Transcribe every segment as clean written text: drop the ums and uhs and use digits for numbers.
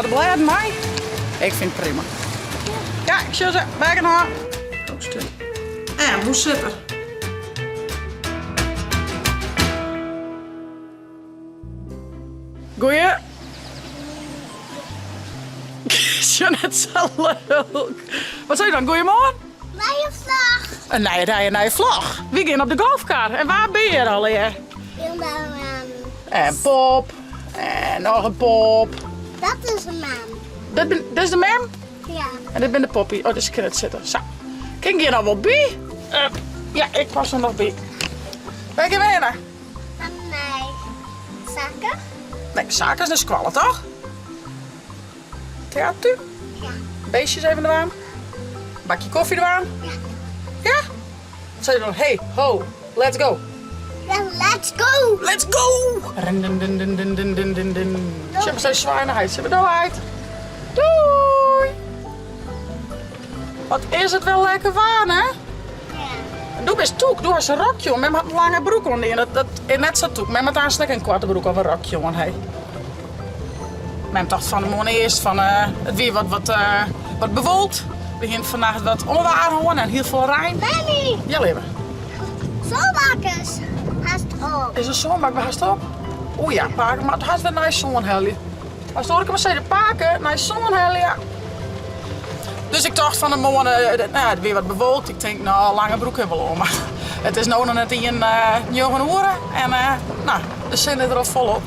ha de blêden mei. Ik fyn it prima. Ja, ik sjoch se. Byinoar. En hoe sit er? Goeie. Sjoch net sa lulk. Wat sei je dan? Goeiemoarn? Nije vlog. In nije dei, in nije vlog. Wy gean op de golfkar. En wa binne hjir allegear? En Pop. En noch in Pop. Dat is de mem. Dat, bin, dat is de mem? Ja. En dit bin de poppy. Oh, dus kin it sitte. Sa. Kin ik hjir noch wol by? Uh, ja, ik pas er noch by. Wêr gean we hinne? Nei Sake. Nee, Sake is nei skoalle, toch? Theater? Ja. Beestjes even dwaan? Bakje kofje dwaan? Ja. Ja? Sei dan, hey, ho, let's go. Ja, let's go. Let's go! Rin, din, din, din, din, din, din, din, din. Sjoch, se swaaie nei heit. Doei, heit. Doei! Wat is it wer lekker waarm, hè? Ja. Do bist tûk, do hast in rokje oan. Mem hat in lange broek oan dien. Dat, dat is net sa tûk. Mem hat aanst ek in koarte broek of in rokje oan, hè. Mem tocht fan 'e moarn earst fan eh, it wie wat, wat, eh, wat bewolkt. We hiene fannacht wat ûnwaar hân en hiel folle rein. Mammy! Ja, leave. Sânbak is hast op. Is de sânbak wer hast op? O ja, pake moat hast wer nij sân helje. As oare kear mar sizze, pake, nij sân helje. Dus ik tocht fan 'e moarn, eh, nou, it wie wat bewolkt. Ik tink, no, lange broek ha wol oan. Mar it is no noch net ien njoggen oere en no, de sinne is der al folop.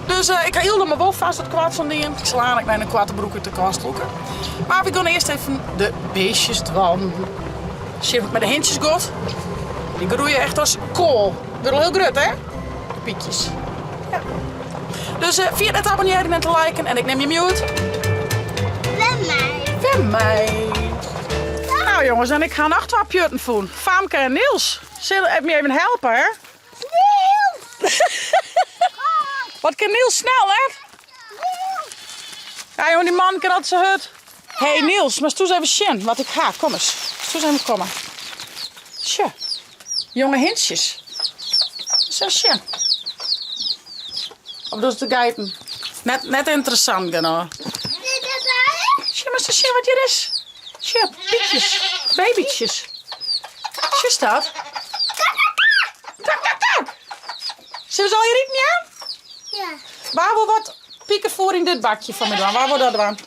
Dus ik ha hielendal mar wol fast wat koarts oan dien. Ik sil aanlik nei in koarte broek út de kast lûke. Mar we gean earst even de beestjes dwaan. Sjen hoe't it mei de hintsjes giet. Dy groeie echt as koal. Wurde al hiel grut, hè? De pykjes. Ja. Dus uh, ferjit net te abonnearjen en te liken. En ik nim jim hjoed. Wer mei. Wer mei. Nou jongens, en ik ha noch twa pjutten fûn. Famke en Niels. Sille my even helpe, hè? Niels! Wat kin Niels snel, hè? Ja, jongen, dy man kin altyd sa hurd. Hey Niels, moatst ris even sjen wat ik ha. Kom ris. Moatst ris even komme. Sjoch. Jonge hintsjes. Ris even sjen. Of dochst de geiten? Net, net ynteressant genôch. Sjoch, moatst ris sjen wat hjir is. Sjoch, pykjes, babytsjes. Sjochst dat? Tak, tak, tak. Sille se al hjir iten jaan? Ja. Wa wol wat pikefoer yn dit bakje foar my dwaan? Wa wol dat dwaan? Ik.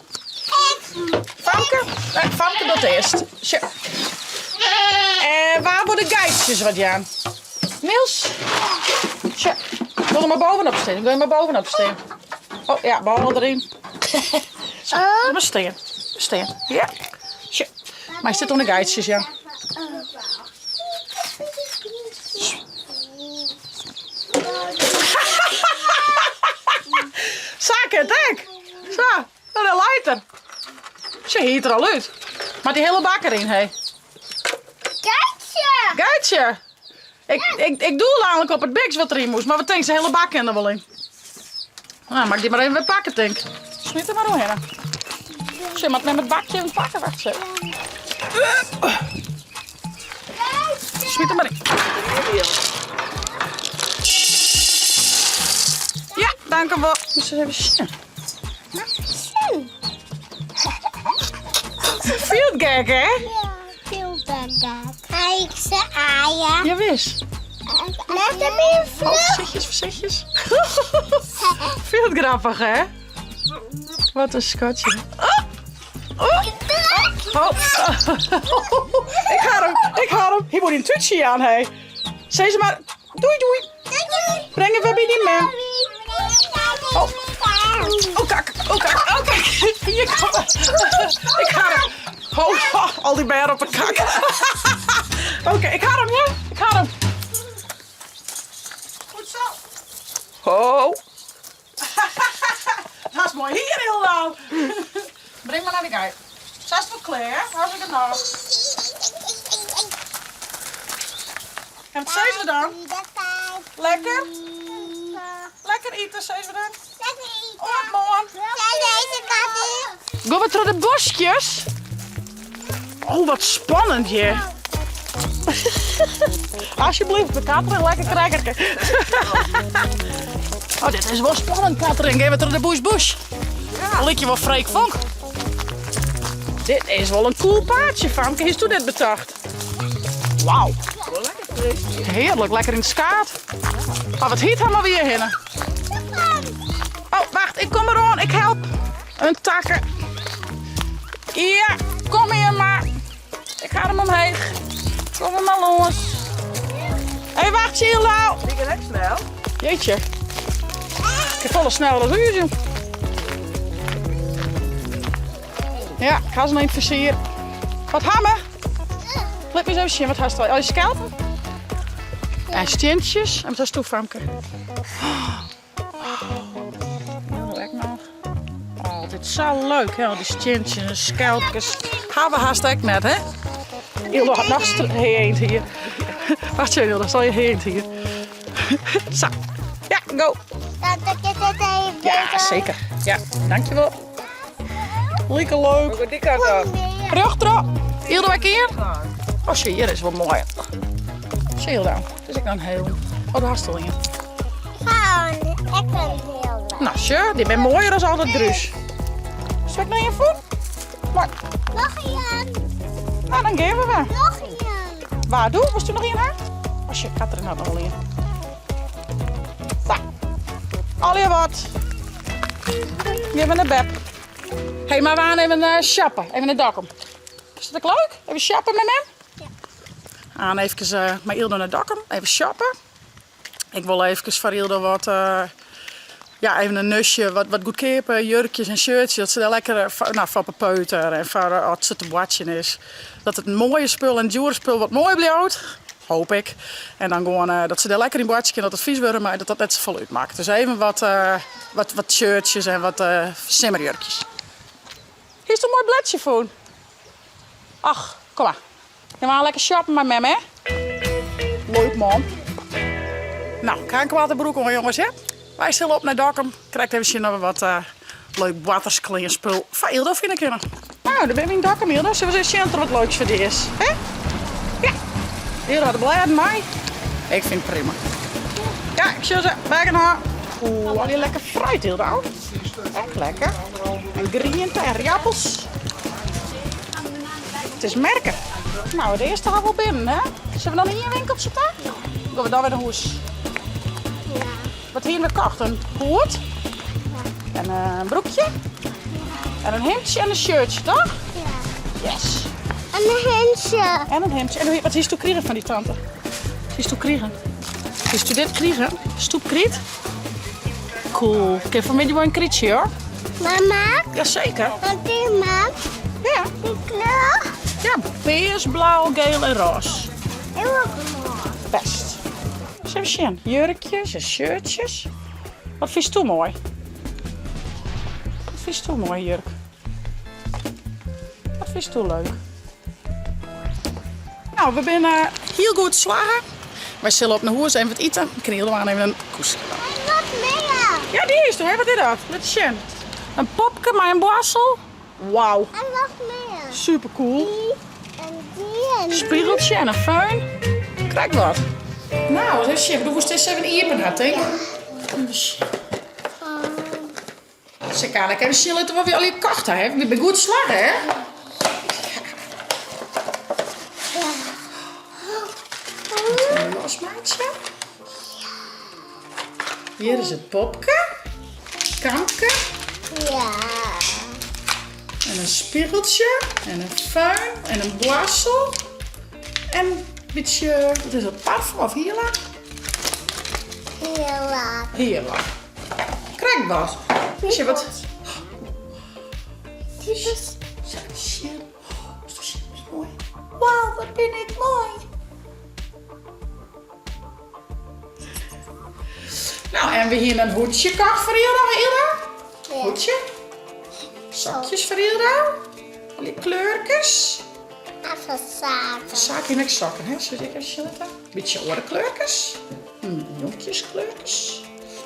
Famke? Nee, Famke docht earst. Sjoch. En wa wol de geitsjes wat jaan? Niels? Sjoch. Wol der mar bovenop stean. Wil je maar bovenop stean. Oh ja, bal deryn. Zo, oh. maar stean. Stean. Ja. Sjoch. Maar sit oan de geitsjes, ja. Sa kin it ek. Sa, nou dat leit er. Se hiet er al út. Moat dy hiele bak deryn, hé. Geitsje! Geitsje! Ik, ik, ik doel eigenlijk op it biks wat deryn moest, mar wat tinkt, de hiele bak kin der wol yn. Nou, moat ik dy mar even wer pakke, tink. Smyt der mar oerhinne. Sjoch, moat mem it bakje even pakke? Wacht even. Smyt der mar yn. Ja, dank u wol. Moast even sjen. Sjen. Fielt gek, hè? Ja, fielt gek. Ik se aaien. Jawis. Net een meer Oh, vlug. voorzichtjes, voorzichtjes. Fielt grappich, hè? Wat in skatje. Oh! Oh! Oh. Ik ha him, ik ha him. Hy wol in tútsje jaan, hé. Sis mar, doei doei. Breng it wer by dyn mem. Oh. Oh kak, oh kak, oh kak. Hier kom Ik ha him. Oh, oh, al dy bern op de kak. Oké, ik ha him, ja. Ik ha him. Goed zo. Oh. Dat is moai hier hielendal. Breng mar nei de geit. Sa is it wol klear, ha se genôch. En wat sizze we dan? Lekker? Lekker ite, sizze we dan? Oant moarn. Gean we troch de boskjes? Oh, wat spannend hjir. Alsjeblieft, de Katrin, lekker krekkerke. Oh, dit is wol spannend, Katrin. Gean we troch de bush bush. Lykje wol Freek Vonk. Dit is wol in cool paadsje, famke. Histo dit betocht? Wauw. Hearlik, lekker yn it skaad. Mar wat hyt har mar wier hinne. Oh, wacht, ik kom eroan. Ik help. In takke. Ja, kom hier mar. Ik ha him omheech. Kom er mar lâns. Hé, wacht, Shield. Die gaat echt snel. Jeetje. Ik heb folle sneller as ús, jong. Ja, ik ha se noch yn it fizier. Wat ha we? Lit my eens even sjen, wat hast al? Al je skelpen? En stientsjes. En wat hast do, famke? Oh, ek noch. Oh, dit is sa leuk, hè? Al dy stientsjes en skelpkes. Ha we hast ek net, hè? Ildo hat noch heeënt hier. Wacht even, Ildo, sal je heeënt hier. Sa. Ja, go. Ja, zeker. Ja, dankjewel. Like leuk. Die kant op. Rjochterop. Ildo, ek hier? Oh, zie, hier is wel mooi. Zie Ildo, dit is ek noch in hiel. Oh, do hast al ien. Nou, sure, dy binne moaier as al dat grús. Sil ik noch ien fûn? Moai. Noch ien. Nou, dan gean we wer. Noch ien. Waar doe? Wolst do noch ien ha? Oh shit, Katrin hat noch wol ien. Sa. Allegear wat. Gean we nei Beb. Hey, mar we gaan even eh, shoppen. Even nei Dokkum. Is dat ek leuk? Even shoppen mei mem? Ja. Aan even uh, mei Ildo nei Dokkum. Even shoppen. Ik wol eefkes foar Ildo wat, ja, even in nustje, wat, wat goedkeape jurkjes en shirtsjes, dat se dêr lekker, no, foar op 'e peuter en foar as se te boartsjen is. Dat it moaie spul en it djoere spul wat moai bliuwt, hoop ik. En dan gewoan dat se dêr lekker yn boartsje kin, dat it fies wurde mei, dat dat net safolle útmakket. Dus even wat, wat, wat shirtsjes en wat simmerjurkjes. Hiest in moai bledsje fûn? Ach, kom mar. Gean we lekker shoppen mei mem, hè? Leuk man. Nou, ik ha in koarte broek oan, jonges, hè? Wy sille op nei Dokkum. Krekt even sjen of we wat uh, leuk boarterskleanspul foar Ildo fine kinne. Nou, dêr binne we yn Dokkum, Ildo. Sille we eens sjen oft der wat leuks foar dy is, hè? Ja. Ildo hat de blêden mei. Ik fyn it prima. Ja, ik sjoch se. Byinoar. Oeh, al dy lekker fruit, Ildo. Ek lekker. En griente en riappels. It is merke. Nou, it earste ha we al binnen, hè? Sille we dan ien winkeltsje ta? Dan gean we dan wer nei hûs. Ja. Wat hiene we kocht? In hoed? En in broekje? En in himdsje en in shirtje, toch? Ja. Yes. En in himdsje. En in himdsje. En wat histo krigen fan dy tante? Wat histo krigen? Histo dit krigen? Stoepkryt? Cool. Ik kin fanmiddei wol in krytsje hoor. Mama? Jazeker. Wat die mam? Ja. Die kleur? Ja, pears, blau, geel en roze. Ik wil roze. Best. Eens even sjen. Jurkjes en shirtjes. Wat fynsto moai? Wat fynsto moai, jurk? Wat fynsto leuk? Nou, we binne hiel goed slagge. Wy sille op nei hûs even wat ite. Ik kin Ildo even in koeske dwaan. En wat mear. Ja, dy is hè? Wat is dat? Lit sjen. In popke mei in boarstel. Wauw. En wat mear. Super cool. Die en die en die. Spiegeltsje en in föhn. Krekt wat. Nou, eens even sjen. Do woest dizze even iepen ha, tink? Even sjen. Sil ik eindelijk even sjen litte wat wy allegear kocht ha. Wy binne goed slagge, hè? Even losmeitsje. Hjir is it popke. Kampke. Ja. En in spiegeltsje. En in föhn. En in boarstel. En in bytsje, wat is dat, parfum of hierlak? Hierlak. Hierlak. Krekt wat. Sjen wat. Sjen. Moai. Wauw, wat bin ik moai. Nou, en we hiene in hoedsje kocht foar Ilda, Ilda? Ja. Hoedsje. Sokjes foar Ilda. Al dy kleurkes. En foar Sake. Foar Sake hiene ek sokken, hè? Sil ik even sjen litte? Bytsje oare kleurkes. Jonkjeskleurkes.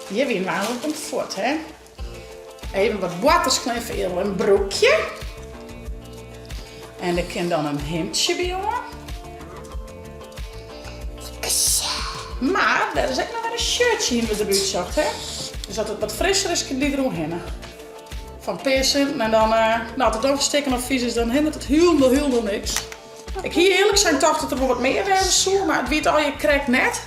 Hjir wiene we eigentlik om fuort, hè? Even wat boartersklean foar Ildo. In broekje. En der kin dan in himdsje by oan. Mar der is ek noch wer in shirtsje hiene we derút socht, hè? Dus as it wat frisser is, kin dy deroerhinne. Fan in pear sinten en dan, no, as it dan stikken of vies is, dan hindert it hielendal, hielendal niks. Ik hie earlik sein tocht dat der wol wat mear wêze soe, mar it wie it allegear krekt net.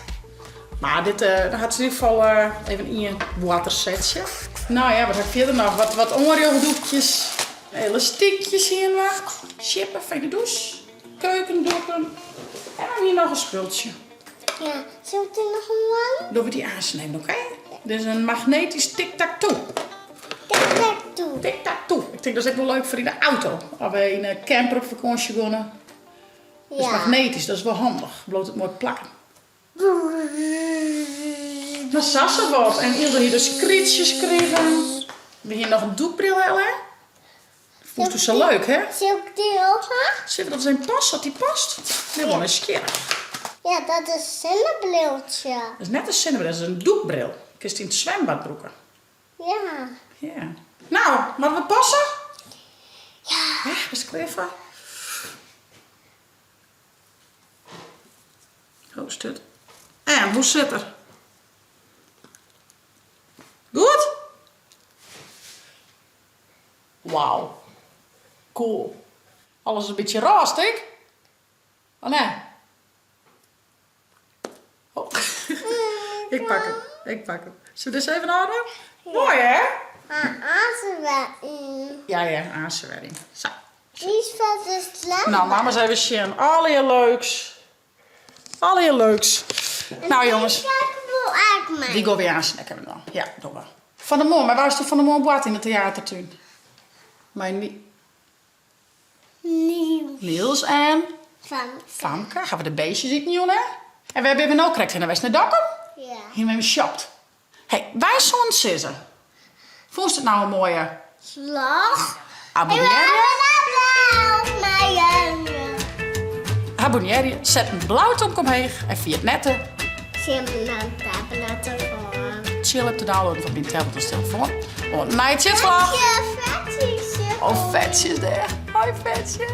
Mar dit, dan hat se yn ieder gefal even ien boartersetsje. No ja, wat ha ik fierder noch? Wat, wat oanrjochtdoekjes, elastykjes hiene we, sjippe foar yn de dûs, keukendoeken en dan hie noch in spultsje. Ja, sil ik dy noch in lang? Dogge we dy aanst even, oké? Dit is in magnetisch tic-tac-toe. Tic-tac-toe. Tic-tac-toe. Ik tink dat is ek wol leuk foar yn de auto. As we yn de camper op fakânsje geane. Dat is magnetisch, dat is wol handich. Bliuwt it moai plakken. No sa sa wat. En Ylde hie dus krytsjes krigen. We hiene noch in dûkbril helle. Fûnst do sa leuk, hè? Sil ik dy op ha? Sille we dat ris even passe, oft dy past? Nee, wol nijsgjirrich. Ja, dat is in sinnebriltsje. Dat is net in sinnebril, dat is in dûkbril. Kinst yn it swimbad brûke. Ja. Ja. No, moatte we passe? Ja. Ja, bist der klear foar? Oh, stut. En, hoe sit er? Goed? Wauw. Cool. Alles is in bytsje rôst, ik. Oh nee. Oh. Ik pak him. Ik pak him. Zullen we dizze even hâlde? Moai, hè? Aanst wer yn. Ja, ja, aanst wer yn. Sa. Dy is foar de slaap. No, mama ris even sjen. Allegear leuks. Allegear leuks. Nou jongens. Dy gean we aanst ek even dwaan. Ja, dogge we. Fan 'e moarn, mei wa hast do fan 'e moarn boarte yn de teatertún? Mei Niels. Niels en? Famke. Famke. Hawwe we de beestjes iten jûn, hè? En wêr binne we no krekt hinne west? Nei Dokkum? Ja. Hiene we even shopt. Hé, wy soenen sizze. Fûnst it no in moaie. Vlog? Abonnearje. Abonnearje, set in blau tomke omheech en ferjit net te. Tsjil app te downloaden foar dyn tablet of telefoan. Oant nije tsjitsvlog. Oh, Fetsje is dêr. Hoi Fetsje.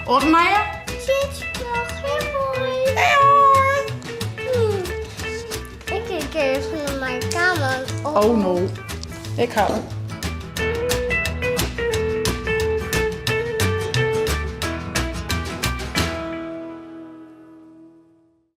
Oant nije. Tsjitsvlog, hoi. Hey hoi. Ik kijk even naar mijn kamer. Oh no. Ik ha.